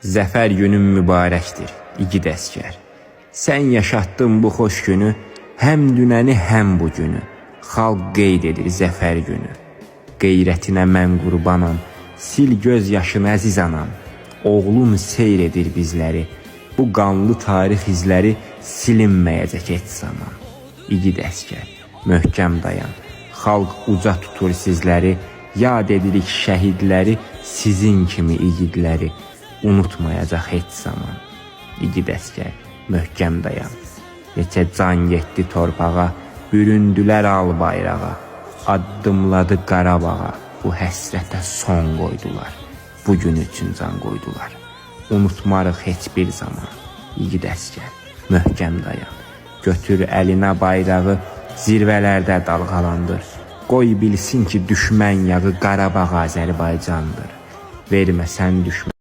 Zəfər günün mübarəkdir, igid əsgər. Sən yaşatdın bu xoş günü, həm dünəni, həm bu günü. Xalq qeyd edir zəfər günü. Qeyrətinə mən qurbanam, sil göz yaşını əziz anam. Oğlun seyr edir bizləri, bu qanlı tarix izləri silinməyəcək heç zaman. İgid əsgər, möhkəm dayan. Xalq uca tutur sizləri, yad edirik şəhidləri, sizin kimi igidləri unutmayacaq heç zaman. İgid əsgər, möhkəm dayan. Neçə can getdi torpağa, büründülər al bayrağa. Addımladı Qarabağa, bu həsrətə son qoydular. Bu gün üçün can qoydular. Unutmarıq heç bir zaman. İgid əsgər, möhkəm dayan. Götür əlinə bayrağı, zirvələrdə dalğalandır. Qoy bilsin ki, düşmən yağı Qarabağ Azərbaycandır. Vermə sən düşmən